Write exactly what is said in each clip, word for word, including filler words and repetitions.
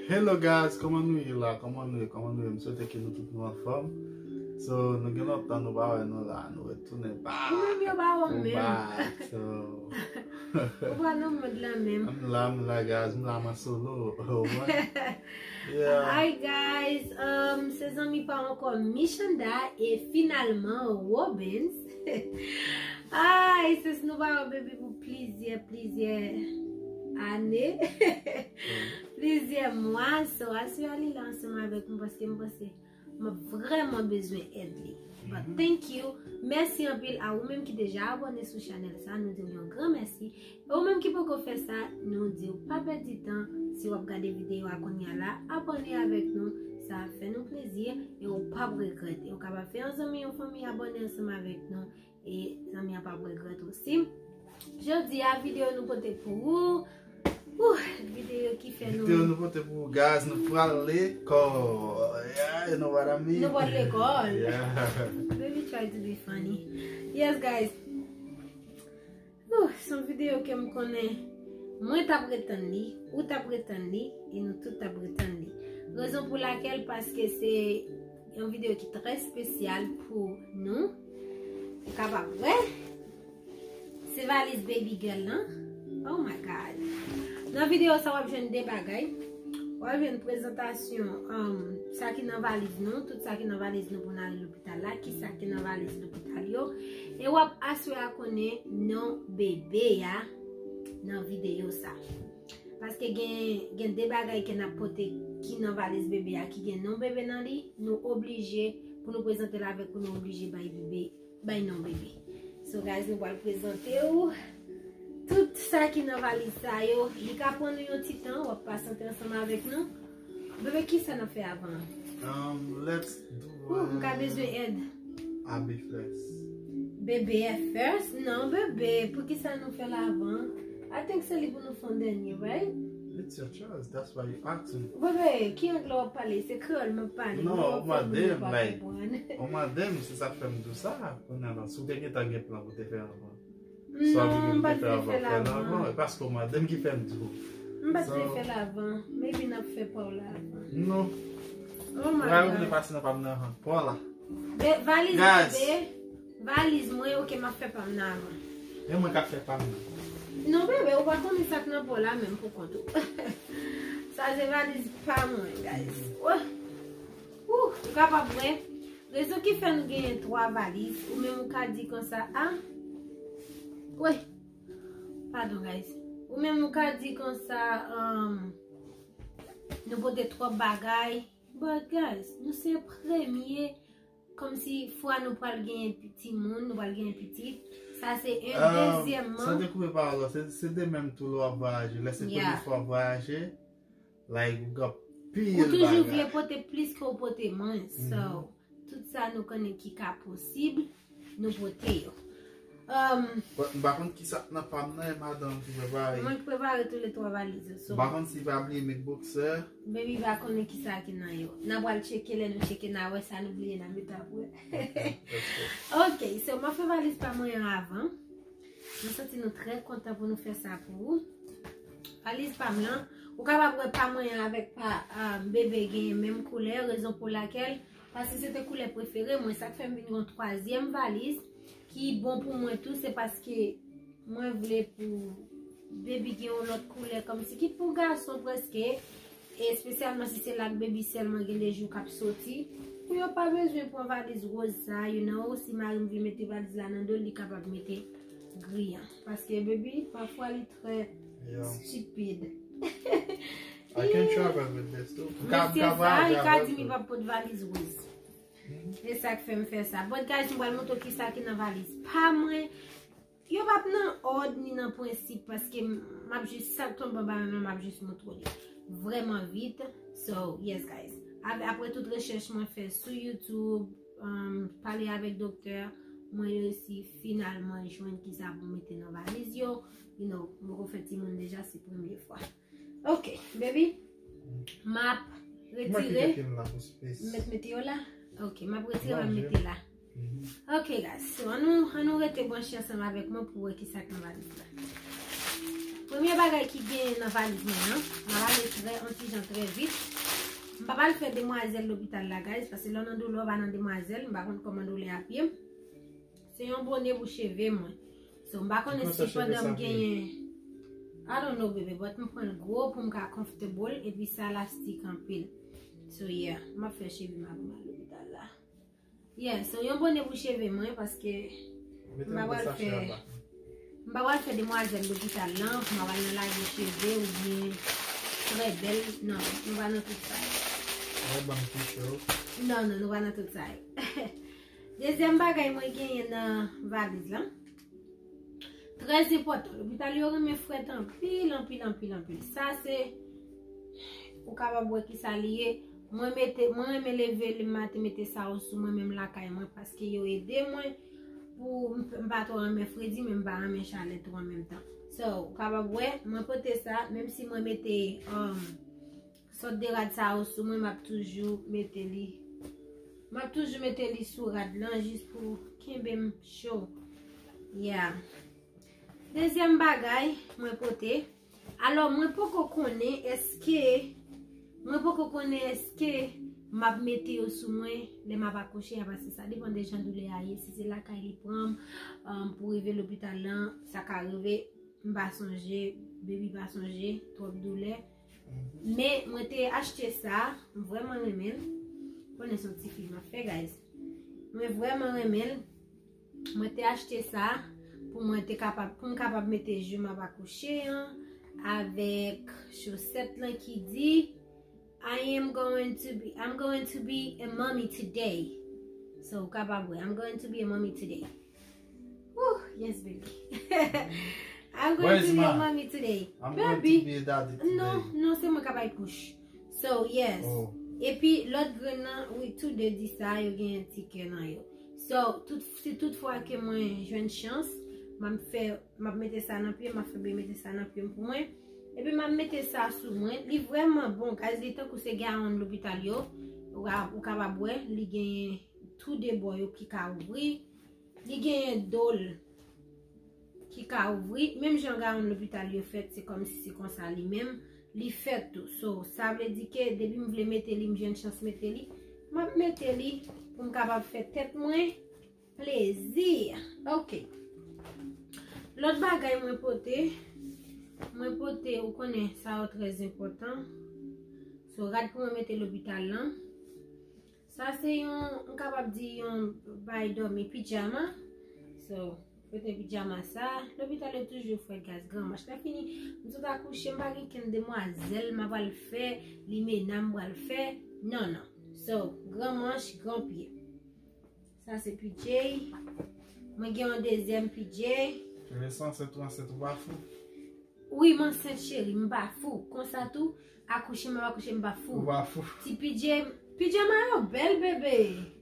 Hello guys, kòman nou ye la? Kòman nou ye? Kòman nou ye? M swete ke nou tout nou anfòm. So, nou gen lontan nou pa wè nou la, nou retounen back. Nou menm yo pa wè menm. Back, so. Ou pa nan mond la menm. M la, m la, guys, m la, m an solo. Ou wè? Yeah. Hi guys, um, se zanmi pa ankò Michanda e finalman Robens. Ay, sis nou pa wè baby pou plizyè, plizyè ane, plizyè mwa. So, aswè a li la ansanm avèk nou paske m panse m ap vrèman bezwen èd li. But thank you. Mèsi anpil a ou menm ki deja abòne sou chanèl sa. Nou di w yon gran mèsi. E ou menm ki poko fè sa, nou di w pa pèdi tan. Si w ap gade videyo a kounye a la, abòne avèk nou. Sa ap fè nou plezi e ou p ap regrèt. E ou kapab fè yon zanmi, yon fanmi abòne ansanm avèk nou. E zanmi an p ap regrèt osi. Jodi a, videyo nou pote pou ou. Ouh, videyo ki fè nou. Videyo nou pote pou ou, guys, nou pral lekòl. Yeah, you know what I mean? Nou pral lekòl. Yeah. Baby try to be funny. Yes, guys. Ouh, se yon videyo ke m konnen mwen t ap ret tann li, ou t ap ret tann li, e nou tout t ap ret tann li. Rezon pou lakèl, paske se yon videyo ki trè espesyal pou nou. Ou kapab wè. Se valiz baby girl lan. Oh my God. Nan videyo sa, w ap jwenn de bagay. W ap jwenn prezantasyon, um, sa ki nan valiz nou, tout sa ki nan valiz nou pou n ale lopital la, ki sa ki nan valiz lopital yo. E w ap aswè a konnen non bebe a nan videyo sa. Paske gen, gen de bagay ke n ap pote ki nan valiz bebe a, ki gen non bebe nan li, nou oblije pou nou prezante l avèk ou, nou oblije bay bebe, bay non bebe. So guys, nou pral prezante w tout sa ki nan valiz sa yo. Li ka pran nou yon ti tan, w ap pasante ansanm avèk nou. Bebe, kisa n ap fè avan? Um, let's do, Ouh, m ka uh, bezwen èd. Abi first. Bebe first? Non, bebe, poukisa nou fè l avan? I think se li pou nou fè an dènye, right? It's your choice. That's why you ask me. Bebe, ki anglè w ap pale? Se kreyòl m ap pale. Non, ou mande m, like, ou mande m, se sa k fè m di w sa. Kounye a la, si w te gentan gen plan pou te fè avan. Non, m pa t vle fè l avan. E paske w mande m ki fè m di w. M pa t vle fè l avan. Maybe n ap fè pa w la avan. Non. Oh my God. Ou vle pase nan pa m nan avan. Pran la. Valiz bebe, valiz mwen, ok, m ap fè pa m nan avan. E mwen k ap fè pa m nan. Non, bebe, ou pa konnen sa k nan pa w la menm pou kont ou. Sa se valiz pa mwen, guys. Ouh, ou kapab wè. Rezon ki fè nou genyen twa valiz, ou menm ou ka di konsa, a? Wi. Padon, guys. Ou menm ou ka di konsa, um, nou pote twòp bagay. But, guys, nou se premye, kòmsi fwa nou pral genyen pi-, timoun, nou pral genyen pitit. Sa se en, dezyèmman. San te koupe pawòl la, se, se de menm tou lè w ap vwayaje. Lè se premye fwa w ap vwayaje, like, ou gen anpil bagay. Ou toujou vle pote plis ke w pote mwens. So, tout sa nou konnen ki ka posib, nou pote yo. Um, But m pa konn ki sa k nan pa m nan, e madanm ki prepare. Mwen k prepare tou le twa valiz yo, so. M pa konn si pa bliye met bòksè. Baby pa konnen ki sa ki nan yo. N a pral tcheke, lè nou tcheke, n a wè sa nou bliye, n a met apre. Ok, so m ap fè valiz pa mwen an avan. Mwen santi nou trè kontan pou nou fè sa pou ou. Valiz pa m lan, ou kapab wè pa mwen an avèk pa, ah, bebe genyen menm koulè, rezon pou lakèl, paske se te koulè prefere mwen, sa k fè m vin yon twazyèm valiz ki bon pou mwen tou, se paske mwen vle pou baby gen yon lòt koulè, kòmsi ki pou gason prèske, espesyalman si se l ak baby sèlman gen de jou k ap soti, pou yo pa bezwen pran valiz wòz sa, you know, si mari m vle mete valiz la nan do l, li kapab mete gri an. Paske baby, pafwa li trè stupid. I can travel with this too. Mesye sa, li ka di m li p ap pot valiz wòz. E sa k fè m fè sa. But guys, m pral montre w kisa ki nan valiz pa mwen. Yo p ap nan òd ni nan prensip, paske m, m ap jis, sa k tonbe anba men m, m ap jis montre w li vrèman vit. So, yes guys. Ap-, apre tout rechèch mwen fè sou YouTube, um, pale avèk doktè, mwen reyisi finalman jwenn kisa pou mete nan valiz yo. You know, m poko fè timoun deja, se premye fwa. Ok, baby. M ap retire. M mèt mete yo la? Ok, m ap retire, m ap mete la. Ok, guys. So, ann nou, ann nou rete branche ansanm avèk mwen pou wè kisa k nan valiz la. Premye bagay ki genyen nan valiz mwen an, m ap ale trè, yon ti jan trè vit. M pa pral fè demwazèl lopital la, guys, paske lè w nan doulè, w pa nan demwazèl, m pa konn kòman doulè ap ye. Se yon bone pou cheve mwen. So, m pa konnen si pandan m genyen, I don't know, bebe, but m pran l gwo pou m ka comfortable, epi sa lastik anpil. So, yeah, m ap fè cheve m ap mal lopital la. Yeah, so yon bone pou cheve mwen, paske m pa pral fè, m pa pral fè demwazèl lopital lan, pou m ap al nan lave cheve oubyen trè bèl. Non, nou pa nan tout sa yo. Ay, ban m ti cho. Non, non, nou pa nan tout sa yo. Dezyèm bagay mwen genyen nan valiz lan. Trè enpòtan. Lopital yo renmen frèt anpil, anpil, anpil, anpil. Sa se, ou kapab wè ki sa li ye. Mwen mete, mwen renmen leve le maten mete sa yo sou mwen menm lakay mwen paske yo ede mwen pou m, m pa twò renmen fredi, men m pa renmen chalè tou an menm tan. So, ou kapab wè, mwen pote sa, menm si mwen mete, um, sòt de rad sa yo sou mwen, m ap toujou mete li. M ap toujou mete li sou rad lan jis pou kenbe m cho. Yeah. Dezyèm bagay mwen pote. Alò, mwen poko konnen èske, mwen poko konnen èske m ap mete yo sou mwen lè m ap akouche a, paske sa depann de jan doulè a ye. Si se lakay li pran m, um, pou rive lopital lan, sa ka rive, m pa sonje, baby pa sonje, twòp doulè. Men mwen te achte sa, m vrèman renmen l. Konnen se yon ti fi m ap fè, guys. Mwen vrèman renmen l. Mwen te achte sa pou mwen te kapab, pou m kapab mete jou m ap akouche an, avèk chosèt lan ki di, I am going to be, I'm going to be a mommy today. So, ou kapab wè, I'm going to be a mommy today. Woo, yes, baby. I'm going to be a mommy today. I'm going to be a daddy today. Non, non, se mwen k ap bay couche. So, yes. Epi, lòt grenn nan, wi, tou de di sa, yo gen ti kè nan yo. So, tout, si tout fwa ke mwen jwenn chans, m ap fè, m ap mete sa nan pye, m ap fè bebe mete sa nan pye m pou mwen. Epi, m ap mete sa sou mwen. Li vrèman bon, guys, li tankou se gawonn lopital yo. Ou ka, ou kapab wè, li genyen tou de bò yo ki ka ouvri. Li genyen do l ki ka ouvri. Menm jan gawonn lopital yo fèt, se kòmsi se konsa li menm. Li fèt tou. So, sa vle di ke depi m vle mete li, m jwenn chans mete li, m ap mete li pou m kapab fè tèt mwen plezi. Ok. Lòt bagay mwen pote, mwen pote, ou konnen, sa yo trè enpòtan. So, rad pou mwen mete lopital lan. Sa se yon, m kapab di yon bay dòmi, pijama. So, pote pijama sa. Lopital yo toujou frèt, guys, gran manch. Lè fini, m sot akouche, m pa gen kenn demwazèl m pral fè, limena m pral fè. Non, non. So, gran manch, gran pye. Sa se P J. Mwen gen yon dezyèm P J. Cheve san, se tou ansent, ou pa fou. Wi, m ansent, cheri, m pa fou. Konsa tou, akouche, m ap akouche, m pa fou. Ou pa fou. Ti P J, pijama yo bèl, bebe.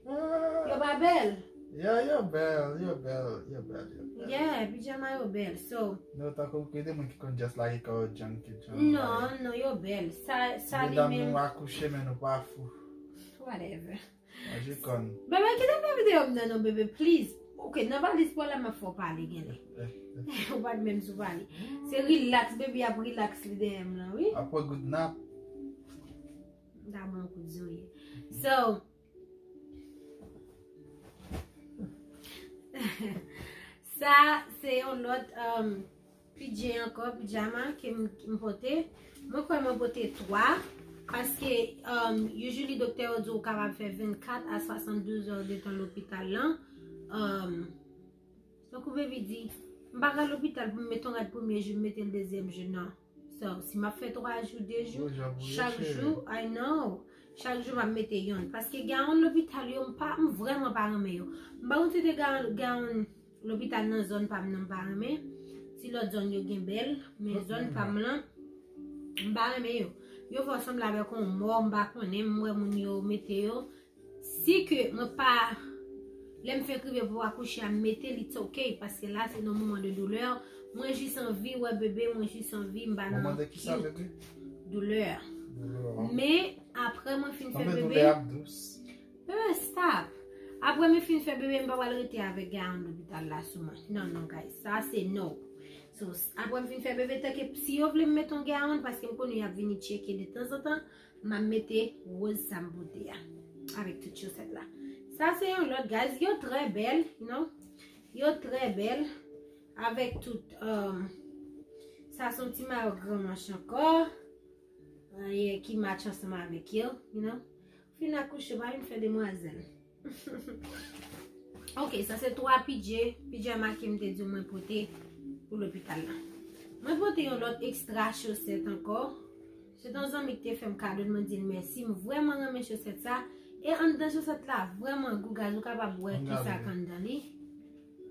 Ah. Yo pa bèl? Yeah, yo bèl, yo bèl, yo bèl, yo bèl. Yeah, pijama yo bèl. So. Non, tankou ke de moun ki konn just lage kò yo djanm ki djanm. Non, non, yo bèl. Sa, sa li menm. Medam, nou akouche, men nou pa fou. Whatever. Manje kòn. Bebe, kite fè videyo m nan non, bebe, please. Ok, nan valiz pou la, m ap fè w pale genlè. Ou pa t menm sou pale. Se relax, bebe ap relax li dèyè m lan, wi. Apre good nap. M ta ban yon kout zoye. So, sa, se yon lòt, um, P J ankò, pijama ke m, m pote. Mwen kwè mwen pote twa, paske, um, usually doktè yo di w kapab fè vennkat a swasanndouz è de tan lopital lan. Um, tankou baby di, m pa ka lopital pou m mete yon rad premye jou, m mete l dezyèm jou, non. So, si m ap fè twa jou, de jou, chak jou, I know. Chak jou m ap mete yonn. Paske gawon lopital yo, m pa, m vrèman pa renmen yo. M pa konn si te gawon, gawon lopital nan zòn pa m nan m pa renmen. Ti lòt zòn yo gen bèl, men zòn pa m lan, m pa renmen yo. Yo fè w sanble avèk yon mò, m pa konnen, m wè moun yo mete yo. Si ke mwen pa, lè m fenk rive pou akouche a, m mete li, it's ok, paske la se nan moman de doulè. Mwen jis anvi wè bebe, mwen jis anvi, m pa nan doulè. Doulè. Men, apre mwen fin fè bebe. Bebe, stop. Apre mwen fin fè bebe, m pa pral rete avèk gawon lopital la sou mwen. Non, non, guys, sa se no. Sos. Apre m fin fè bebe tanke si yo vle m mete yon gawon paske m konnen y ap vini tcheke de tanzantan, m ap mete woz sa m pote a avèk tout chosèt la. Sa se yon lòt, guys, yo trè bèl, you know. Yo trè bèl avèk tout, um, sa se yon ti mayo gran manch ankò. Anyen ki match ansanm avèk yo, you know. Fin akouche, pa vin fè demwazèl. Ok, sa se twa pidje, pijama ke m te di w mwen pote pou lopital la. Mwen pote yon lòt ekstra chosèt ankò. Se yon zanmi ki te fè m kado l, mwen di l mèsi. M vrèman renmen chosèt sa. E anndan chosèt la vrèman gou, guys, ou kapab wè kisa k anndan li.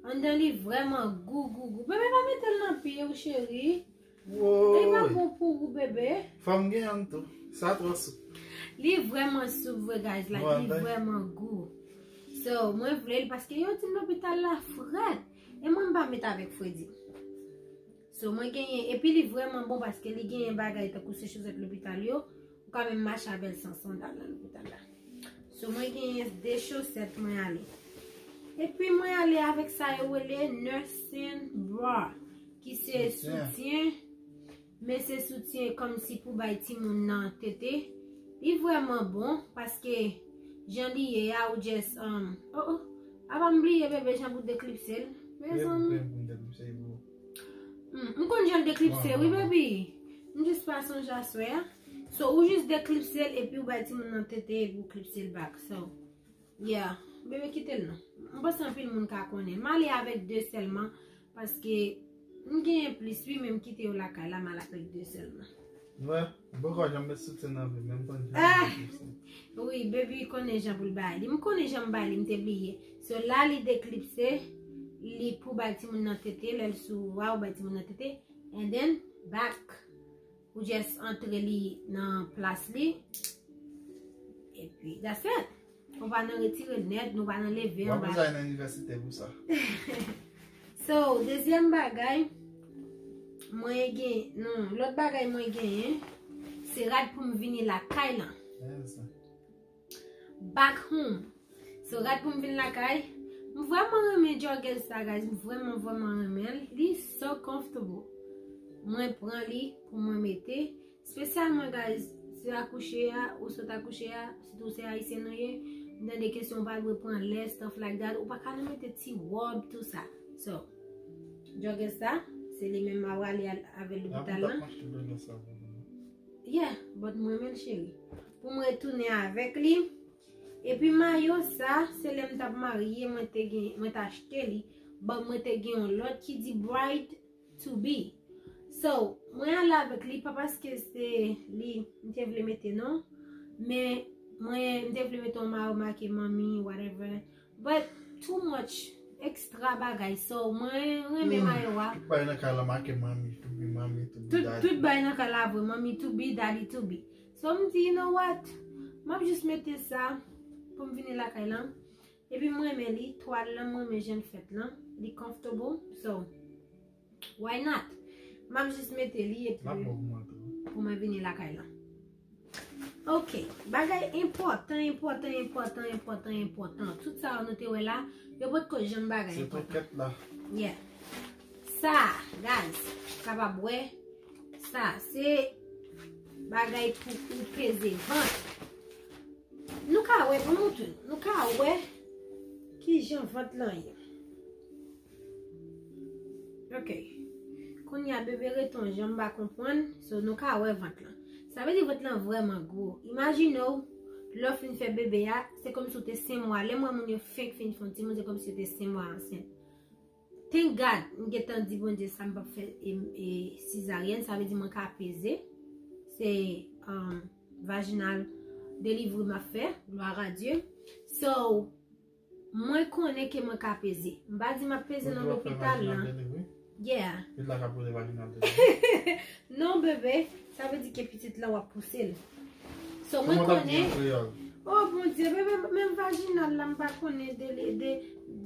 Anndan li vrèman gou, gou, gou. Bebe, pa mete l nan pye w, cheri. Woy. E pa bon pou ou, bebe. Fò m gen yon tou. Sa twò soup. Li vrèman soup vre, guys. Like, li vrèman gou. So, mwen vle l paske yo di m lopital la frèt. E mwen m pa met avèk fredi. So, mwen genyen, epi li vrèman bon paske li genyen bagay tankou se chosèt lopital yo. Ou ka menm mache avè l san sandal nan lopital la. So, mwen genyen de chosèt mwen ale. Epi mwen ale avèk sa yo rele nursing bra, ki se soutyen, men se soutyen kòmsi pou bay timoun nan tete. Li vrèman bon, paske jan li ye a, ou just, um, oh, oh, apa m bliye bebe jan pou deklipse l. Mezanmi. Hmm, m konn jan l deklipse, wi, baby. M jis pa sonje aswè a. So, ou jis deklipse l epi ou bay timoun nan tete epi ou klipse l back. So, yeah. Bebe, kite l non. M panse anpil moun ka konnen. M ale avèk de sèlman paske m genyen plis, wi, men m kite yo lakay la, m ale avèk de sèlman. Wè, m poko janm met soutyen nan vi, men m konn jan pou deklipse. Wi, baby konnen jan pou l bay li. M konnen jan m bay li, m te bliye. So, la li deklipse, li pou bay timoun nan tete, lè l sou wa ou bay timoun nan tete, and then back. Ou just antre li nan plas li. Epi, that's it. Nou pa nan retire nèt, nou pa nan leve anba. W ap bezwen al nan inivèsite pou sa. So, dezyèm bagay, mwen gen, non, lòt bagay mwen genyen, se rad pou m vini lakay lan. Back home. So, rad pou m vin lakay. M vrèman renmen jogger sa, guys. M vrèman, vrèman renmen l. Li so comfortable. Mwen pran li pou mwen mete. Espesyalman, guys, se akouche a, ou sot akouche a, sitou se ayisyen nou ye, m tande kesyon ou pa dwe pran lè, stuff like that, ou pa ka nan mete ti wòb, tou sa. So, jogger sa, se li menm m a prale avè l lopital lan. Yeah, but mwen renmen l, cheri. Pou m retounen avèk li. Epi mayo sa, se lè m t ap marye, mwen te gen, mwen t achte li. But mwen te gen yon lòt ki di bride to be. So, mwen ale avèk li, pa paske se li m te vle mete non, men mwen, m te vle mete yon mayo make manmi, whatever. But too much extra bagay. So, mwen renmen mayo a. Tout bagay nan kay la make manmi to be, manmi to be, daddy. Tout bagay nan kay la vre, manmi to be, daddy to be. So, m di, you know what? M ap jis mete sa pou m vini lakay lan. Epi m renmen li, twal lan, m renmen jan l fèt lan. Li comfortable. So, why not? M ap jis mete li epi pou mwen vini lakay lan. Ok, bagay enpòtan, enpòtan, enpòtan, enpòtan, enpòtan. Tout sa yo nou te wè la, yo potko janm bagay enpòtan. Se tokèt la. Yeah. Sa, guys, kapab wè, sa, se bagay pou ou peze vant. Nou ka wè, pou nou tou, nou ka wè kijan vant lan ye. Ok. Kounye a bebe ret yon jan, m pa konprann, so nou ka wè vant lan. Sa vle di vant lan vrèman gwo. Imajine w, lè w fin fè bebe a, se kòmsi w te senk mwa. Lè m wè moun yo fenk fin fè yon timoun, se kòmsi yo te senk mwa ansent. Thank God, m gentan di Bondye sa m p ap fè e, e, sezaryèn, sa vle di mwen ka peze. Se, um, vaginal delivery m ap fè, gloire à Dieu. So, mwen konnen ke mwen ka peze. M pa di m ap peze nan lopital lan. Yeah. Pitit la ka poze vaginal delivery. Non, bebe, sa vle di ke pitit la w ap pouse l. So, mwen konnen. Oh, Bondye, bebe, menm vaginal la, m pa konnen de, de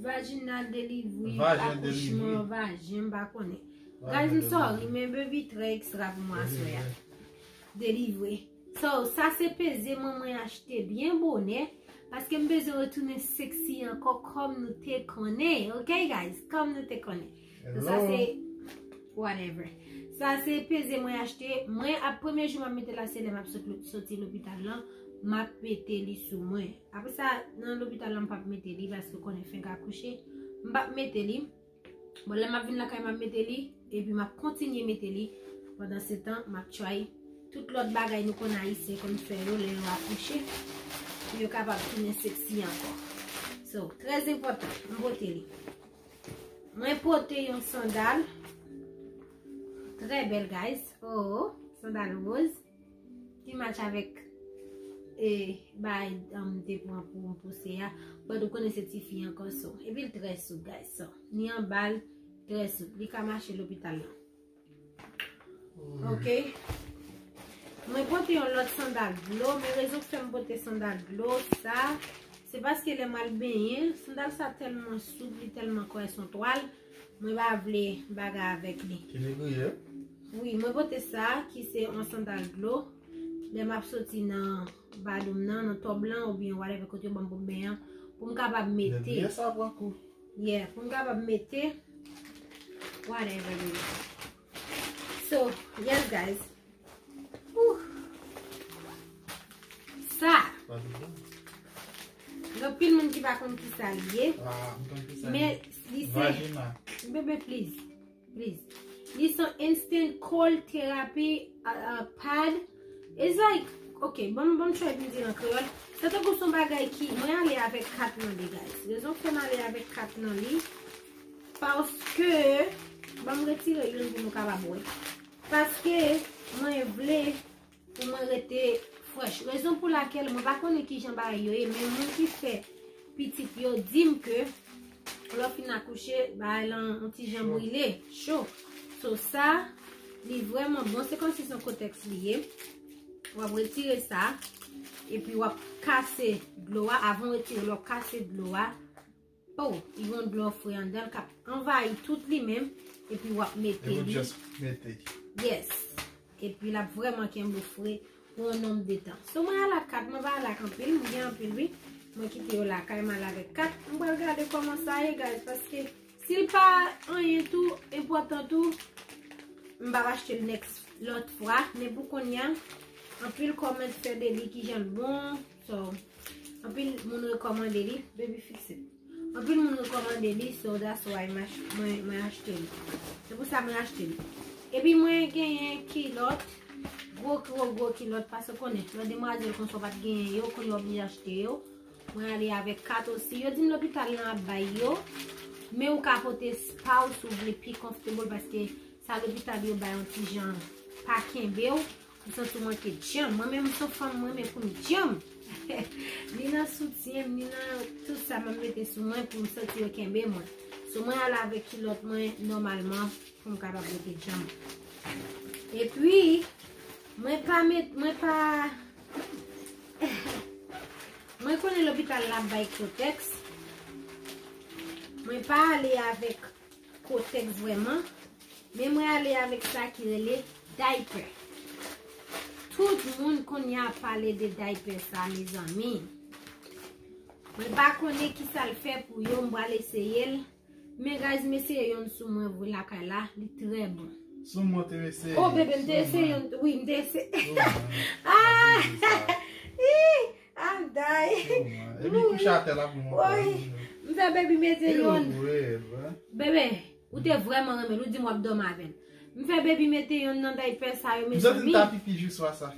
vaginal delivery, akouchman, vajen, m pa konnen. Guys, I'm sorry, men baby trè ekstra pou mwen aswè a. Delivre. So, sa se peze mwen, mwen achte byen bonè, paske m bezwen retounen sexy ankò kòm nou te konnen. Ok, guys? Kòm nou te konnen. So, sa se Whatever. Sa se peze mwen achte. Mwen ap premye jou m ap mete la se lè m ap sot lo- soti lopital lan. M ap mete li sou mwen. Apre sa, nan lopital lan m p ap mete li paske konnen fenk akouche. M p ap mete li. Bon, lè m ap vin lakay m ap mete li. Epi m ap kontinye mete li. Pandan se tan, m ap try tout lòt bagay nou konn ayisyen konn fè yo lè yo akouche. Pou yo kapab tounen seksi ankò. So, trè enpòtan, m pote li. Mwen pote yon sandal. Trè bèl, guys. Oh, sandal woz. Ki match avèk e bay m te pran pou m pouse a. But ou konnen se tifi ankò so. Epi l trè soup, guys. So, ni anba l trè soup. Li ka mache lopital la. Ok. Mwen pote yon lòt sandal dlo, men rezon k fè m pote sandal dlo sa, se paske lè m al benyen, sandal sa tèlman soup, li tèlman kwè son twal, mwen pa vle bagay avèk li. Ki negriye? Wi, mwen pote sa ki se yon sandal dlo. Lè m ap soti nan badou m nan, nan tòb lan, oubyen whatever kote yo ban m pou m benyen, pou m kapab mete. Negriye sa pran kou. Yeah, pou m kapab mete whatever, baby. So, yes, guys. Ouh. Sa. Gen anpil moun ki pa konn ki sa li ye. Ah, m konn ki sa li ye. Men li se vajina. Bebe, please. Please. Li se instant cold therapy uh, uh, pad. It's like, ok, bon, bon try pou m di l an kreyòl. Sa tankou se yon bagay ki, mwen ale avèk kat nan li, guys. Rezon fè m ale avèk kat nan li, paske, ban m retire youn pou nou kapab wè. Paske mwen vle pou mwen rete fresh. Rezon pou lakèl mwen pa konnen kijan bagay yo ye, men moun ki fè pitit yo di m ke lè w fin akouche, bagay lan yon ti jan brile, cho. So sa, li vrèman bon. Se kòmsi se yon kotèks li ye. W ap retire sa, epi w ap kase dlo a. Avan w retire l, w ap kase dlo a. Oh, li gon dlo fre anndan l k ap anvayi tout li menm, epi w ap mete li. Just mete. Yes. Epi l ap vrèman kenbe w fre pou yon nonb de tan. So mwen al ak kat, mwen pa al ak anpil, m gen anpil wi. Mwen kite yo lakay, m al avèk kat. M pral gade kòman sa ye, guys, paske si l pa anyen tou, enpòtan tou, m p ap achte l next lòt fwa. Men pou kounye a, anpil kòmantè de li kijan l bon. So, anpil moun rekòmande li. Baby, fix it. Anpil moun rekòmande li, so that's why m ach- mwen, mwen achte li. Se pou sa mwen achte li. Epi mwen genyen kilòt, gwo, gwo, gwo kilòt, paske konnen, lòt demwazèl konsa w pa t genyen yo, kounye w oblije achte yo. Mwen ale avèk kat osi. Yo di m lopital lan ap bay yo, men ou ka pote pa w si w vle pi comfortable, paske sa lopital yo bay yon ti jan pa kenbe w. Ou santi w manke djanm. Mwen menm, m se yon fanm, mwen renmen pou m djanm. Ni nan soutyen m, ni nan tout sa m ap mete sou mwen pou m santi yo kenbe mwen. So, mwen ale avèk kilòt mwen nòmalman pou m kapab rete djanm. Epi, mwen pa met, mwen pa, mwen konnen lopital la ap bay kotèks. Mwen pa ale avèk kotèks vrèman. Men mwen ale avèk sa ki rele diaper. Tout moun kounye a ap pale de diaper sa, mezanmi. Mwen pa konnen kisa l fè pou yo, m pral eseye l. Men guys, m eseye youn sou mwen vre lakay la, li trè bon. Sou mwen te eseye. Oh, bebe, m te eseye youn, wi, m te eseye. Ah! Ih! I'm die. Epi kouche atè la pou mwen. Woy. M fè baby mete youn. Bebe, ou te vrèman renmen l, ou di m w ap dòmi avè l. M fè baby mete youn nan diaper sa yo, mezanmi. M santi m ta pipi jis swa sa.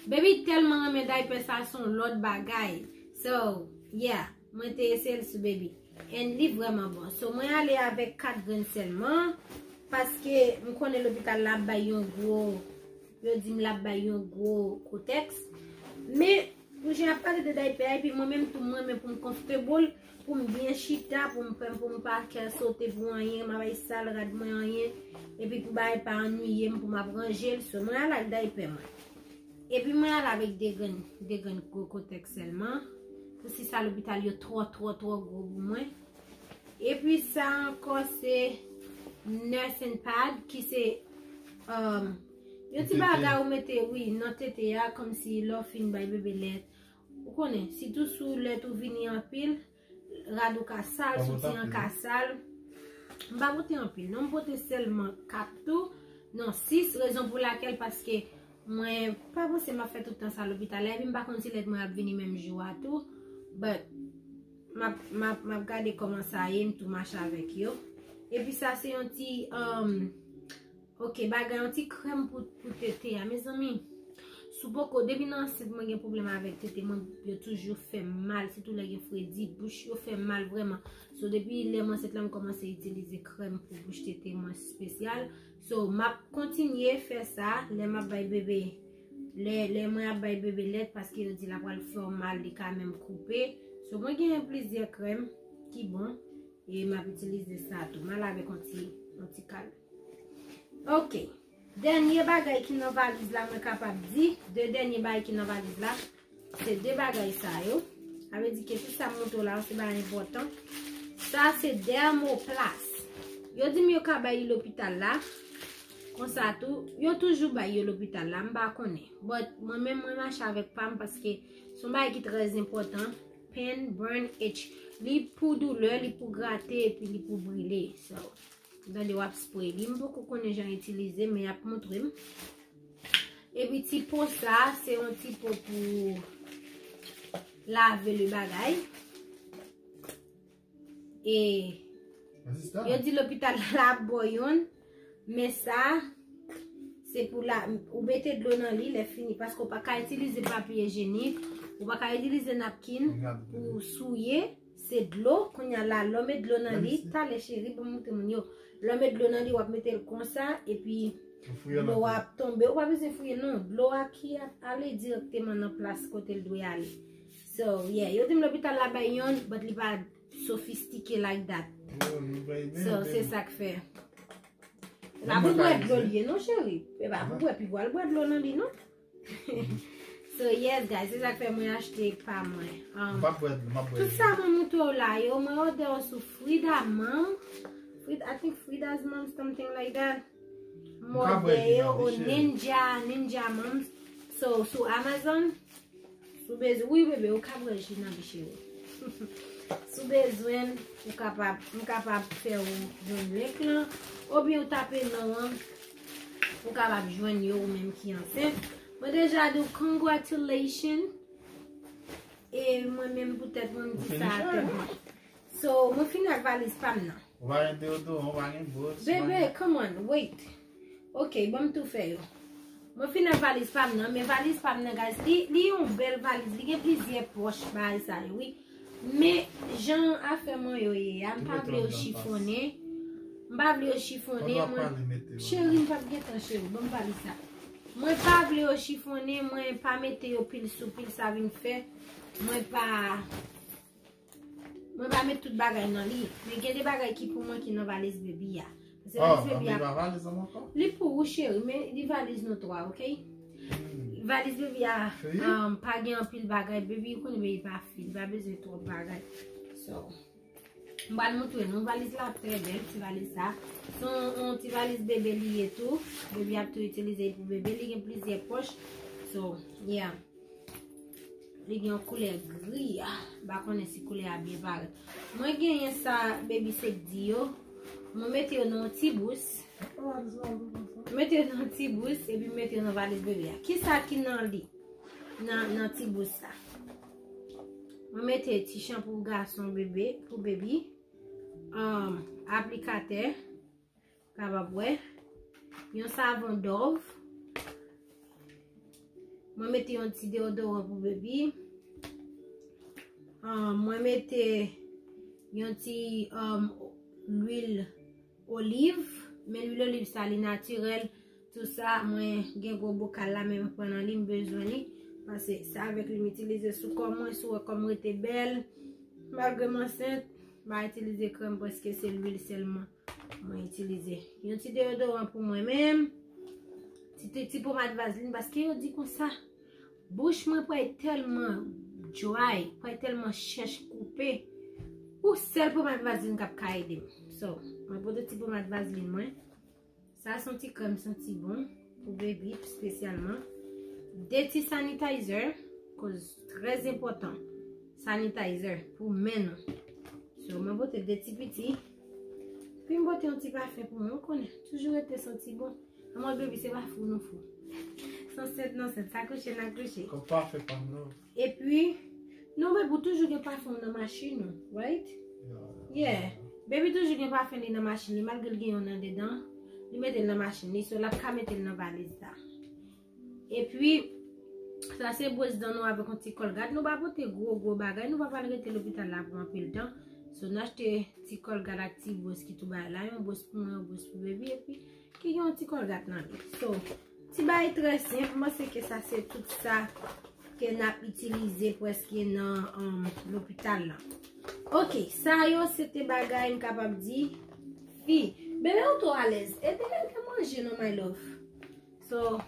Baby tèlman renmen diaper sa, se yon lòt bagay. So, yeah, mwen te eseye l sou baby. And li vrèman bon. So, mwen ale avèk kat grenn sèlman, paske m konnen lopital la ap bay yon gwo, yo di m l ap bay yon gwo kotèks. Men, pou jan y ap pale de diaper a, epi mwen menm tou, mwen menm pou m comfortable, pou m byen chita, pou m, pou m pa kè sote pou anyen, m ap bay sal rad mwen anyen, epi pou bagay pa annuiye m, pou m ap ranje l, so mwen al ak diaper mwen. Epi mwen al avèk de grenn, de grenn gwo kotèks sèlman, pou si sa lopital yo twò, twò, twò gwo pou mwen. Epi sa ankò se nursing pad ki se, um, yon ti bagay ou mete, wi, nan tete a, kòmsi lè w fin bay bebe lèt. Ou konnen, sitou si w lèt ou vini anpil, rad ou ka sal, soutyen an ka sal. M pa pote anpil non, m pote sèlman kat tou, non, sis, rezon pou lakèl paske mwen pa panse m ap fè tout tan sa lopital la, epi m pa konn si lèt mwen ap vini menm jou a tou, but m ap, m ap, m ap gade kòman sa ye, m tou mache avèk yo. Epi sa se yon ti, um, ok, bagay, yon ti krèm pou, pou tete a, mezanmi. Si w poko, depi nan ansent mwen gen pwoblèm avèk tete mwen, yo toujou fè m mal, sitou lè gen fredi, bouch yo fè m mal vrèman. So depi lè m ansent la m kòmanse itilize krèm pou bouch tete mwen espesyal. So m ap kontinye fè sa lè m ap bay bebe, lè, lè mwen ap bay bebe lèt, paske yo di l ap pral fè w mal, li ka menm koupe. So mwen genyen plizyè krèm ki bon e m ap itilize sa tou. M al avèk yon ti, yon ti kal. Ok. Dènye bagay ki nan valiz la, mwen kapab di, de dènye bagay ki nan valiz la, se de bagay sa yo. Sa vle di ke tout sa m montre w la yo, se bagay enpòtan. Sa se Dermoplast. Yo di m yo ka bay li lopital la. Konsa tou, yo toujou bay yo lopital la, m pa konnen. But mwen menm, mwen mache avèk pa m paske se yon bagay ki trè enpòtan. Pain, burn, itch. Li pou doulè, li pou grate, epi li pou brile. So, tande w ap spray li. M poko konnen jan itilize, men y ap montre m. Epi ti po sa, se yon ti po pou lave le bagay. E yo di lopital la ap ba w youn, men sa, se pou la, ou mete dlo nan li, lè fini, paske ou pa ka itilize papye jenik, ou pa ka itilize napkin pou souye, se dlo, kounye a la, lè w met dlo nan li, talè cheri, ban m montre moun yo, lè w met dlo nan li, w ap mete l konsa, epi dlo a ap tonbe, ou pa bezwen fouye non, dlo a ki ap ale dirèkteman nan plas kote l dwe ale. So, yeah, yo di m lopital la bay youn, but li pa sofistike like that. So, se sa k fè. E pa pou bwè dlo li ye non, cheri. E pa pou bwè, pi w al bwè dlo nan li non. So, yes, guys, se sa k fè mwen achte pa mwen. Um, tout sa mwen montre w la yo, mwen òdè yo sou Frida Mom. Frida, I think Frida's Mom, something like that. Mwen òdè yo o Ninja, Ninja Moms. So, sou Amazon, si w bezwen, wi, bebe, ou ka bwè ji nan li, cheri. Si w bezwen, ou kapab, m kapab fè w jwenn link lan, oubyen ou tape non an, ou kapab jwenn yo ou menm ki ansent. Mwen deja di w congratulations. E mwen menm pou tèt mwen, m di sa a tèt mwen. So, mwen fini ak valiz pa m nan. Ou pa gen deodoran, ou pa gen bwòs. Bebe, come on, wait. Ok, ban m tou fè yo. Mwen fini ak valiz pa m nan, men valiz pa m nan, guys, li, li yon bèl valiz, li gen plizyè pòch bagay sa yo, wi. Men jan afè mwen yo ye a, m pa vle yo chifonnen. M pa vle yo chifonnen, mwen, cheri, m p ap gen tan, cheri, ban m valiz sa. Mwen pa vle yo chifonnen, mwen pa mete yo pil sou pil, sa vin fè mwen pa Mwen pa met tout bagay nan li, men gen de bagay ki pou mwen ki nan valiz baby a. Paske valiz baby a, li pou ou, cheri, men li valiz nou twa, ok? Valiz baby a, um, pa gen anpil bagay, baby, ou konnen baby pa fi, li pa bezwen twòp bagay. So, m pral montre nou, valiz la trè bèl, ti valiz sa. Se yon, yon ti valiz bebe li ye tou. Baby ap tou itilize pou bebe, li gen plizyè pòch. So, yeah. Li gen yon koulè gri. M pa konnen si koulè a byen parèt. Mwen genyen sa baby safety yo. Mwen mete yo nan yon ti bous. Mwen mete yo nan yon ti bous, epi mwen mete yo nan valiz bebe a. Kisa ki nan li? Nan, nan ti bous sa. Mwen mete ti chanpou gason bebe, pou baby. Um, aplikatè. Kapab wè. Yon savon Dove. Mwen mete yon ti deodoran pou baby. Ah, mwen mete yon ti, um, lwil oliv. Men lwil oliv sa, li natirèl. Tou sa, mwen gen gwo bokal la, men mwen pran nan li, m bezwen li. Paske se avèk li m itilize sou kò mwen, si w wè kò m rete bèl. Malgre m ansent, m pa itilize krèm, prèske se lwil sèlman mwen itilize. Yon ti deodoran pou mwen menm. Ti, ti, ti pomad vazlin, paske yo di konsa, bouch mwen pral tèlman dry, pral tèlman chèch koupe. Ou sèl pomad vazlin k ap ka ede m. So, mwen pote ti pomad vazlin mwen. Sa se yon ti krèm santi bon pou baby espesyalman. De ti sanitizer, koz trè enpòtan. Sanitizer pou men nou. So, mwen pote de ti piti. Vin pote yon ti pafen pou mwen, ou konnen. Toujou rete santi bon. Anmwey, baby, se pa fou nou fou. San sèt nan sèt, sa kouche nan kouche. Kòm pafen pa m non. Epi, non, baby, ou toujou gen pafen nan machin ou, right? Yeah. Baby toujou gen pafen li nan machin li, malgre l gen yon andedan, li mete l nan machin li, so l ap ka mete l nan valiz la. Epi, sa se bwòs dan nou avèk yon ti kòlgat. Nou pa pote gwo, gwo bagay, nou pa pral rete lopital la pou anpil tan. So, n achte ti kòlgat ak ti bwòs ki tou bay la, yon bwòs pou mwen, yon bwòs pou baby, epi ki gen yon ti kòlgat nan li. So, ti bagay trè senp, m panse ke sa se tout sa ke n ap itilize prèske nan um, lopital la. Ok, sa yo se te bagay m kapab di fi. Bebe ou twò alèz. E bebe m te manje non, my love. So,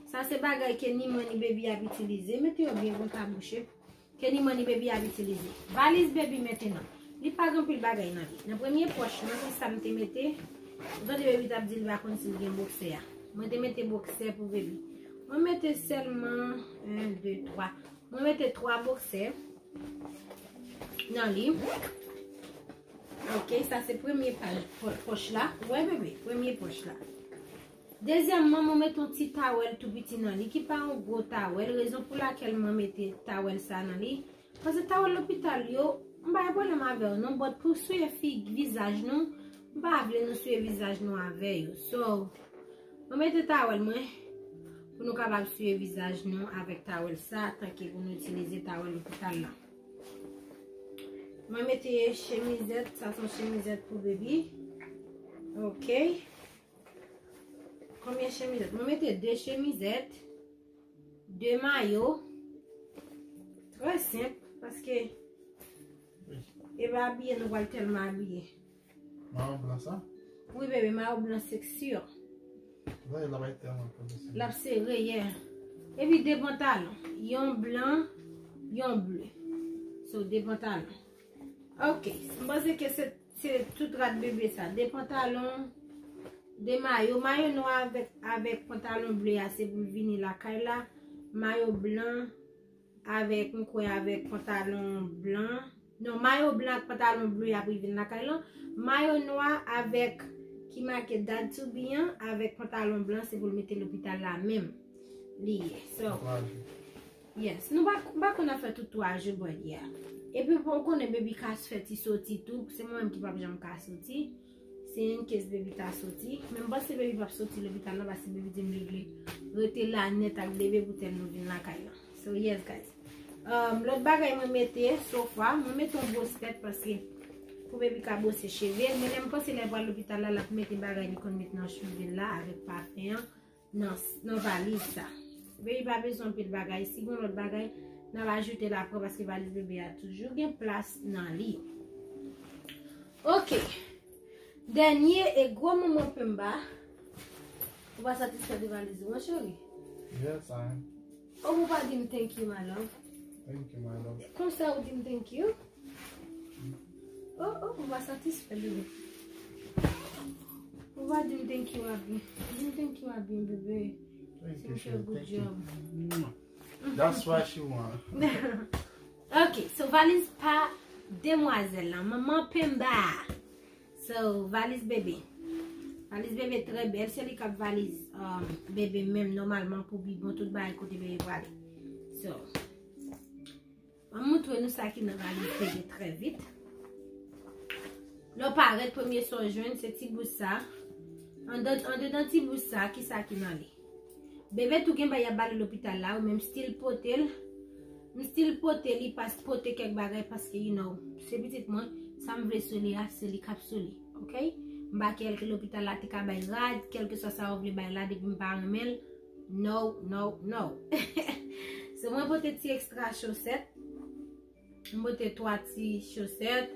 sa se bagay ke ni mwen ni baby ap itilize. Mete yo byen konsa bouche. Ke ni mwen ni baby ap itilize. Valiz baby mentenan. Li pa gen anpil bagay nan li. Nan premye pòch mwen, se sa m te mete. Ou tande baby t ap di li pa konn si l gen boksè a. Mwen te mete boksè pou baby. Mwen mete sèlman, en, de, twa. Mwen mete twa boksè nan li. Ok, sa se premye paj pò- pòch la. Ou wè bebe, premye pòch la. Dezyèmman, mwen mete yon ti tawèl tou piti nan li, ki pa yon gwo tawèl. Rezon pou lakèl mwen mete tawèl sa nan li, paske tawèl lopital yo, m pa gen pwoblèm avè yo non, but pou souye fi vizaj nou, m pa vle nou souye vizaj nou avè yo. So, mwen mete tawèl mwen pou nou kapab souye vizaj nou avèk tawèl sa, tanke pou nou itilize tawèl lopital la. Mwen mete chemizèt, sa se yon chemizèt pou baby. Ok. Konbyen chemizèt? Mwen mete de chemizèt, de mayo. Trè senp, paske e pa abiye nou pral tèlman abiye. Mayo blan sa? Wi, bebe, mayo blan seksi. Zay la bay tèlman pwofesyonèl. L ap sere, yeah. Epi de pantalon. Yon blan, yon ble. So, de pantalon. Ok, m panse ke se se tout rad bebe sa. De pantalon, de mayo. Mayo nwa avèk, avèk pantalon ble a, se pou l vini lakay la. Mayo blan avèk, m kwè, avèk pantalon blan. Non, mayo blan ak pantalon ble a pou l vin lakay lan. Mayo nwa avèk ki make Dad to be an, avèk pantalon blan, se pou l mete lopital la menm. Li ye. So, yes. Nou pa, m pa konn ap fè tout twa jou, but yeah. Epi pou w konnen baby ka fè ti soti tou, se mwen menm ki p ap janm ka soti. Se in case baby ta soti. Men m panse baby p ap soti lopital la paske baby di m li vle rete la nèt ak bebe pou tèl nou vin lakay lan. So yes guys. Um, lòt bagay mwen mete, so far, mwen mete yon bwòs tèt paske pou baby ka bwose cheve l. Men lè m panse lè l pral lopital la, l ap mete bagay li konn met nan cheve l la avèk pafen an nan, nan valiz sa. Baby pa bezwen anpil bagay. Si gen lòt bagay, n ap ajoute l apre paske valiz bebe a toujou gen plas nan li. Ok. Dènye e gwo moman Pemba. Ou pa satisfè de valiz ou an, cheri? Yes, I am. Oh, ou pa di m thank you, my love. Thank you, my love. Konsa ou di m thank you? Oh, oh, ou pa satisfè, bebe. Ou pa di m thank you, abi. Di m thank you, abi, bebe. Thank Si you, m fè Sherry. Good Thank you. Job. Mwah. That's what she want. Ok, so valiz pa demwazèl lan, manman Pemba. So, valiz bebe. Valiz bebe trè bèl, se li k ap valiz um, bebe menm nòmalman pou bibwon tout bagay kote bebe prale. So, m ap montre nou sa ki nan valiz bebe trè vit. Lè w parèt, premye sa w jwenn, se ti bous sa. Andan, andedan ti bous sa, ki sa ki nan li? Bebe tou gen bagay y ap ba li lopital la, wi, men m still pote l. M still pote li, pas pote kèk bagay paske, you know, se pitit mwen, sa m vle sou li a, se li k ap sou li, ok? M pa kè l ke lopital la te ka bay rad, kèlkeswa sa yo vle bay la, depi m pa renmen l, no, no, no. So, mwen pote ti ekstra chosèt, m pote twa ti chosèt,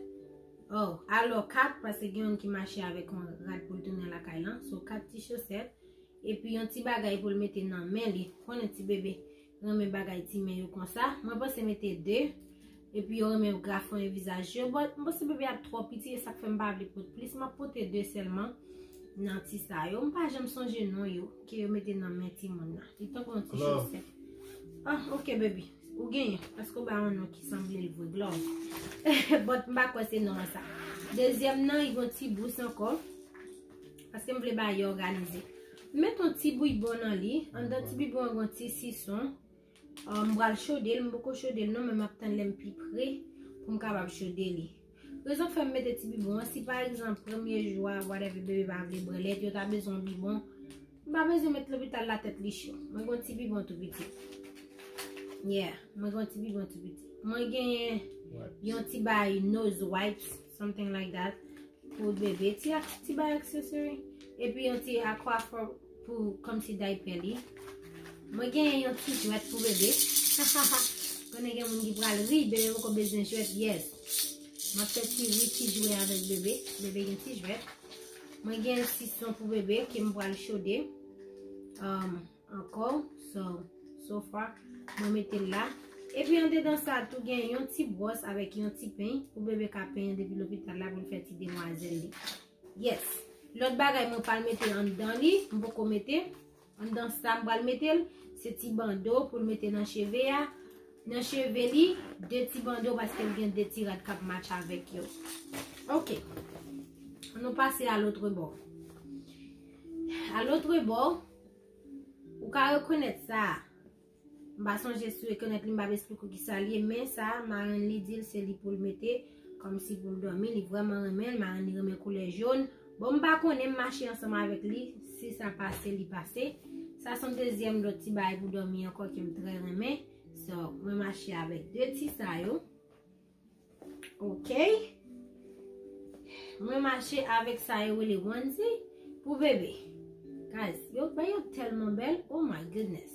oh, alò kat, paske gen youn ki mache avèk yon rad pou l tounen lakay lan, so kat ti chosèt, epi yon ti bagay pou l mete nan men li. Konnen ti bebe renmen bagay ti men yo konsa. Mwen panse mete de. Epi yo renmen grafonyen vizaj yo. But m panse bebe ap twò piti, e sa k fè m pa vle pot plis. M ap pote de sèlman nan ti sa yo. M pa janm sonje non yo ke yo mete nan men timoun nan. Li tankou yon ti chosèt. Ah, ok, baby. Ou genyen. Paske w ba yon non ki sanble l vre, Glòv. But m pa kwè se non an sa. Dezyèm nan, li gon ti bous ankò. Paske m vle bagay yo òganize. M met yon ti bibwon nan li. Anndan ti bibwon an gon ti sison. Uh, m pral chode l, m poko chode l non, men m ap tann lè m pi pre pou m kapab chode li. Rezon k fè m mete ti bibwon an, si pa egzanp premye jou a, whatever, bebe pa vle bwè lèt, yo ta bezwen yon bibwon, m pa bezwen met lopital la tèt li cho. Mwen gen yon ti bibwon tou piti. Yeah, mwen gen yon ti bibwon tou piti. Mwen genyen yon ti bay nose wipes, something like that. Pou bebe, ti, ak- ti bay accessory. Epi yon ti aquafor pou kòmsi diaper li. Mwen genyen yon ti jwèt pou bebe. Konnen gen moun ki pral ri, bebe poko bezwen jwèt, yes. M ap fè ti ri, ti jwe avèk bebe. Bebe gen ti jwèt. Mwen gen sison pou bebe ke m pral chode. Um, ankò. So, so far, mwen mete l la. Epi andedan sa tou gen yon ti bwòs avèk yon ti peny pou bebe ka penyen depi lopital la pou l fè ti demwazèl li. Yes. Lòt bagay mwen pral mete anndan li, m poko mete. Anndan sa m pral mete l, se ti bando pou l mete nan cheve a. Nan cheve li, de ti bando paske l gen de ti rad k ap match avèk yo. Ok. Ann nou pase a lòt bò. A lòt bò, ou ka rekonèt sa. M pa sonje si w rekonèt li, m p ap esplike w kisa l ye, men sa, marenn li di l se li pou l mete, kòmsi pou l dòmi, li vrèman renmen l, marenn li renmen koulè jòn. Bon, m pa konnen, m mache ansanm avèk li, si sa pase, li pase. Sa se yon dezyèm lòt ti bagay pou dòmi ankò ke m trè renmen. So, mwen mache avèk de ti sa yo. Ok. Mwen mache avèk sa yo rele onesie pou bebe. Guys, yo, ben yo tèlman bèl. Oh my goodness.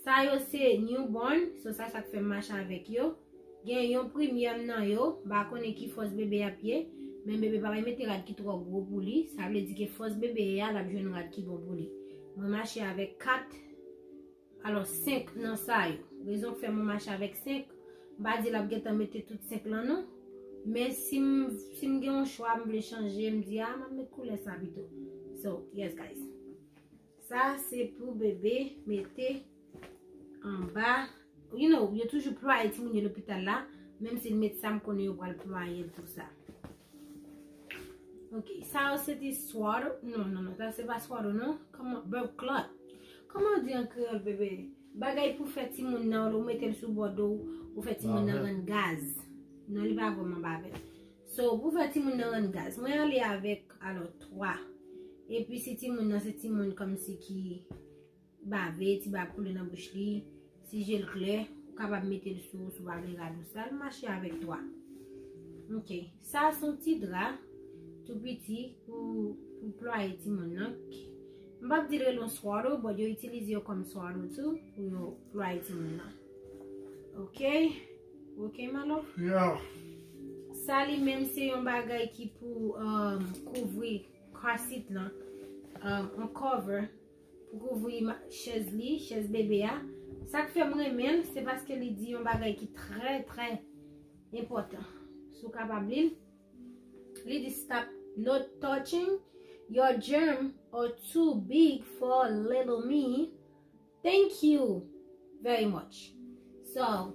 Sa yo se newborn, so sa sa k fè m mache avèk yo. Gen yon premye nan yo, m pa konnen ki fòs bebe ap ye, men bebe pa bay mete rad ki twò gwo pou li, sa vle di ke fòs bebe a, l ap jwenn rad ki bon pou li. Mwen mache avèk kat, alò, senk nan sa yo. Rezon k fè mwen mache avèk senk, m pa di l ap gentan mete tout senk lan non. Men si m, si m gen yon chwa, m vle chanje, m di, a, m ap met koulè sa pito. So, yes, guys. Sa se pou bebe mete anba. You know, yo toujou plwaye timoun yo lopital la. Menm si l met sa, m konnen yo pral plwaye l tou sa. Ok, sa yo se ti swaddle. Non, non, non, sa se pa swaddle, non. Kòman, bèl cloth. Kòman yo di an kreyòl, bebe? Bagay pou fè timoun nan, ou mete l sou bò do w, ou fè timoun nan rann gaz. Non, li pa vrèman bavèt. So, pou fè timoun nan rann gaz, mwen ale avèk, alò, twa. Epi si timoun nan se timoun kòmsi ki bave, ti bab koule nan bouch li, si je l klè, ou kapab mete l sou, sou bab li rad ou sal, mache avèk twa. Ok, sa se yon ti dra tou piti pou, pou plwaye timoun nan. M p ap di l rele yon swaddle, but yo itilize yo kòm swaddle tou pou yo plwaye timoun nan. Ok? Ok, my love? Yeah. Sa li menm se yon bagay ki pou, um, kouvri car seat lan, um, yon cover pou kouvri ma- chèz li, chèz bebe a. Sa k fè m renmen l, se paske li di yon bagay ki trè, trè enpòtan. Si w kapab li l, li di, "Stop not touching your germ are too big for little me. Thank you very much." So,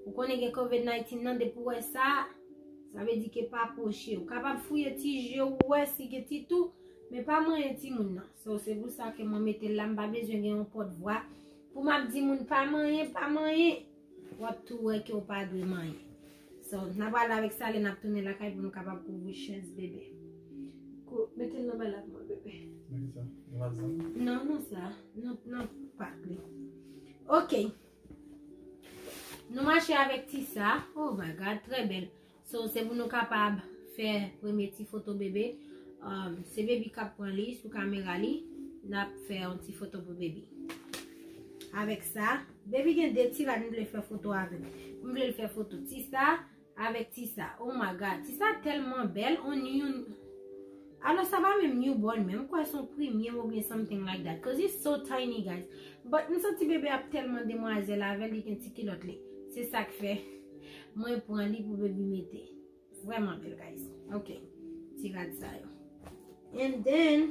ou konnen gen covid nineteen nan, depi w wè sa, sa vle di ke pa pwoche. Ou kapab fouye ti je w, wè si gen ti tou, men pa manyen timoun nan. So, se pou sa ke mwen mete l la, m pa bezwen gen yon pòtvwa pou m ap di moun pa manyen, pa manyen. W ap tou wè ke w pa dwe manyen. So, n a pral avèk sa lè n ap tounen lakay pou nou kapab kouvri chèz bebe. Kou, mete l nan bay la pou mwen, bebe. Nan ki sa? Nan valizan? Non, non, sa. Nan, nan pak li. Ok. Nou mache avèk ti sa. Oh my God, trè bèl. So, se pou nou kapab fè premye ti foto bebe. Um, se baby k ap pran li sou kamera li. N ap fè yon ti foto pou baby. Avèk sa, baby gen de ti rad m vle fè foto avè l. M vle l fè foto ti sa avèk ti sa. Oh my God, ti sa tèlman bèl. On, yon, alò, sa pa menm newborn, men m kwè se yon premye oubyen something like that. 'Cause it's so tiny, guys. But m santi bebe ap tèlman demwazèl avè l, li gen ti kilòt li. Se sa k fè mwen pran li pou baby mete. Vrèman bèl, guys. Ok. Ti rad sa yo. And then,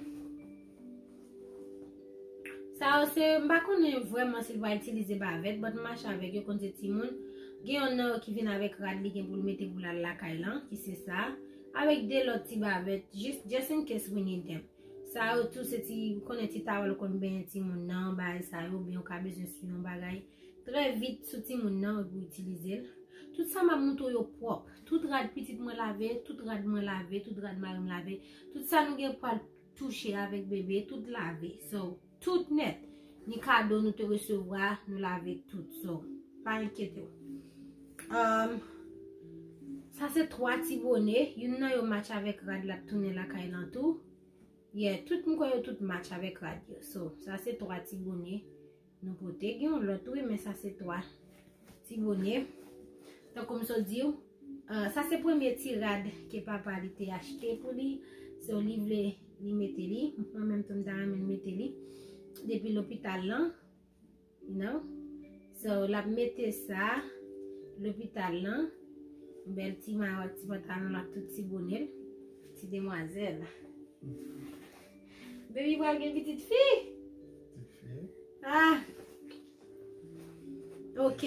sa yo se, m pa konnen vrèman si l va itilize bavèt, but m mache avèk yo, konn se timoun. Gen yonn nan yo ki vin avèk rad li gen pou l mete pou l al lakay lan, ki se sa. Avèk de lòt ti bavèt, just, just in case we need them. Sa yo tou se ti, ou konnen ti tawèl ou konn benyen timoun nan, bagay sa yo, oubyen ou ka bezwen sou yon bagay. Trè vit sou timoun nan, ou itilize l. Tout sa m ap montre w yo pwòp. Tout rad pitit mwen lave, tout rad mwen lave, tout rad mari m lave. Tout sa nou gen pral touche avèk bebe, tout lave. So, tout nèt. Ni kado nou te resevwa, nou lave tout. So, pa enkyete w. Um, sa se twa ti bone. Youn nan yo match avèk rad l ap tounen lakay lan tou. Yeah, tout m kwè yo tout match avèk rad yo. So, sa se twa ti bone. Nou pote gen yon lòt wi, men sa se twa ti bone. Tankou m sot di w, ah, sa se premye ti rad ke papa li te achte pou li. So, li vle li mete li. Mwen menm tou m ta renmen l mete li. Depi lopital lan, you know? So, l ap mete sa, lopital lan. Bèl ti mayo ak ti pantalon l ak tout ti bone l. Ti demwazèl. Baby pral gen pitit fi. Pitit fi. Ah. Ok.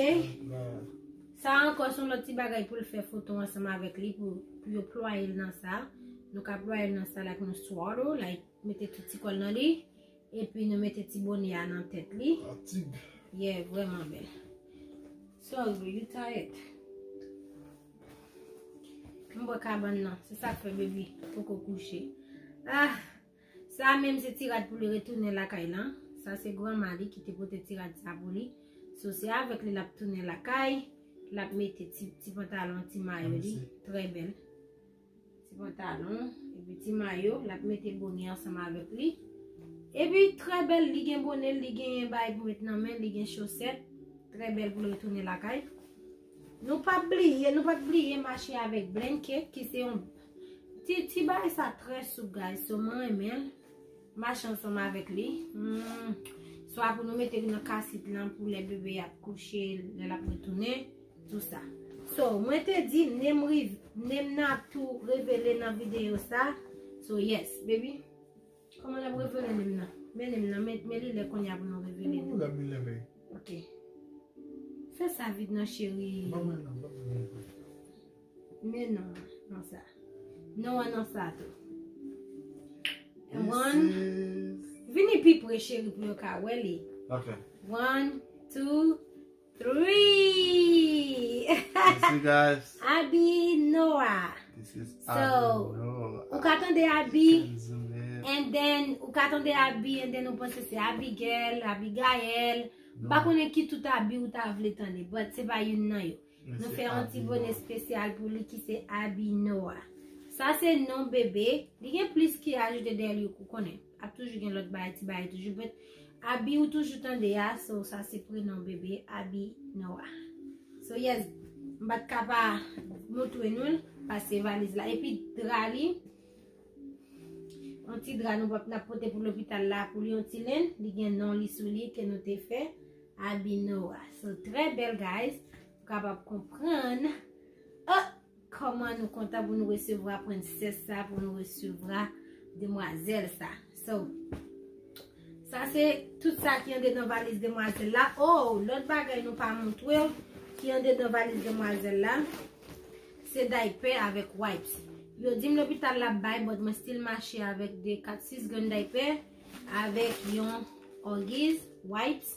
Sa ankò se yon lòt ti bagay pou l fè foto ansanm avèk li, pou, pou yo plwaye l nan sa. Nou ka plwaye l nan sa, like yon swaddle, like mete tout ti kò l nan li. Epi nou mete ti bone a nan tèt li. A tig. Yeah, vrèman bèl. Sorry, you tired. M bwè kabann nan. Se sa k fè baby poko kouche. Ah, sa menm se ti rad pou li retounen lakay lan. Sa se granma li ki te pote ti rad sa pou li. So, se avèk li l ap tounen lakay. L ap mete ti, ti pantalon, ti mayo li. Trè bèl. Ti pantalon, epi ti mayo, l ap mete bone ansanm avèk li. Epi trè bèl, li gen bone, li gen bagay pou met nan men, li gen chosèt. Trè bèl pou l retounen lakay. Nou p ap bliye, nou p ap bliye mache avèk blanket, ki se yon ti, ti bagay sa trè soup, guys. So, mwen renmen l. Mache ansanm avèk li. Hmm. Swa pou nou mete li nan kasit lan pou lè bebe ap kouche, lè l ap retounen, tou sa. So, mwen te di, nem riv-, nem nan ap tou revele nan videyo sa. So, yes, baby. Kòman n ap revele nem nan? Men nem nan, men, men li lè kounye a pou nou revele nem. Ou lè mi leve. Ok. Fè sa vit non, cheri. Ban mwen non, ban mwen non. Men non, non sa. Non an non sa tou. One. Vini pi pre, cheri, pou yo ka wè li. Ok. One, two, three. You see, guys? Abi Noah. This is Abi Noah. So, ou ka tande Abi, and then, ou ka tande Abi, and then ou panse se Abigail, Abigail. M pa konnen ki tout Abi ou ta vle tande, but se pa youn nan yo. Nou fè yon ti bone espesyal pou li ki se Abi Noah. Sa se non bebe. Li gen plis ki ajoute dèyè l, ou konnen. Ap toujou gen lòt bagay, ti bagay toujou. But Abi ou toujou tande a, so sa se prenon bebe, Abi Noah. So yes, m pa t ka pa montre nou l, pase valiz la. Epi dra li, yon ti dra nou p ap, n ap pote pou lopital la, pou li yon ti lenn, li gen non li sou li ke nou te fè, Abi Noah. So, trè bèl, guys. Pou kapab konprann, oh, kòman nou kontan pou nou resevwa prensès sa, pou nou resevwa demwazèl sa. So, sa se tout sa ki andedan valiz demwazèl la. Oh, lòt bagay nou pa montre w ki andedan valiz demwazèl la. Se daypè avèk wipes. Yo di m lopital la bay, but mwen still mache avèk de kat sis grenn daypè avèk yon Huggies wipes.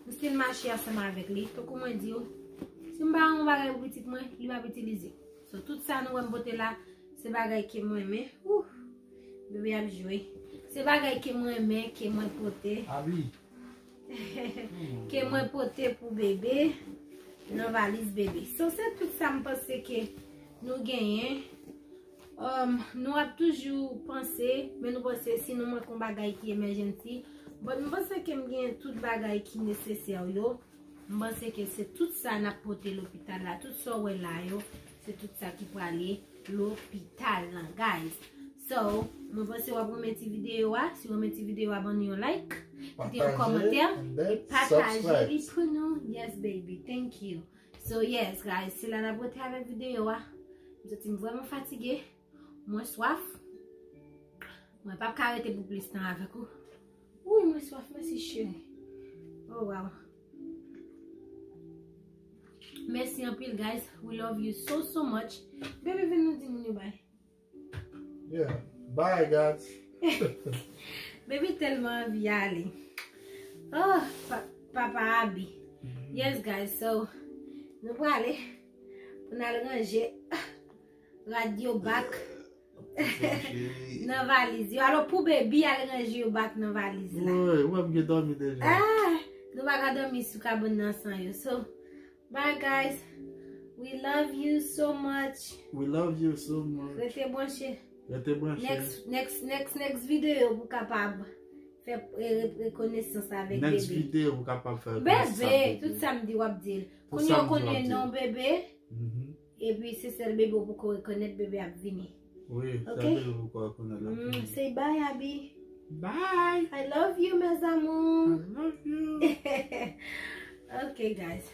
M still mache ansanm avèk li. Tankou mwen di w, si m pa gen yon bagay pou pitit mwen, li p ap itilize. So, tout sa nou wè m pote la, se bagay ke mwen renmen. Ouh, bebe ap jwe. Se bagay ke mwen renmen, ke mwen pote. Abi. Ke mwen pote pou bebe nan valiz bebe. So, se tout sa m panse ke nou genyen. Um, nou ap toujou panse, men nou panse si nou manke yon bagay ki emergency, but m panse ke m genyen tout bagay ki nesesè yo. M panse ke se tout sa n ap pote lopital la, tout sa w wè la yo, se tout sa ki prale lopital lan, guys. So, mwen panse w ap renmen ti videyo a. Si w renmen ti videyo a, ban nou yon like, kite yon kòmantè, e pataje li pou nou. Yes, baby. Thank you. So, yes, guys, se la n ap rete avèk videyo a. M santi m vrèman fatige. Mwen swaf. Mwen p ap ka rete pou plis tan avèk ou. Wi, mwen swaf. Mèsi, cheri. Oh, wow. Mèsi anpil, guys. We love you so, so much. Baby, vin nou di moun yo bye. Yeah. Bye, guys. Baby tèlman anvi ale. Oh, pa- papa Abi. Yes, guys, so nou prale pou n al ranje rad yo back nan valiz yo. Alò pou baby al ranje yo back nan valiz la. Woy, mwen m gen dòmi deja. Ah, nou pa ka dòmi sou kabann nan san yo. So, bye guys. We love you so much. We love you so much. Rete branche. Rete branche. Next, next, next, next video pou kapab fè eh, re- rekonesans avèk Next bebe. Video pou kapab fè Bebe, tout sa m di w ap di l. Kounye w konnen non bebe, Mhm. epi se sèl bebe ou poko rekonèt, bebe ap vini. Wi, Ok. Sa bebe pou konn la. Mm, say bye, Abi. Bye. I love you, mes amours. I love you. Ok, guys.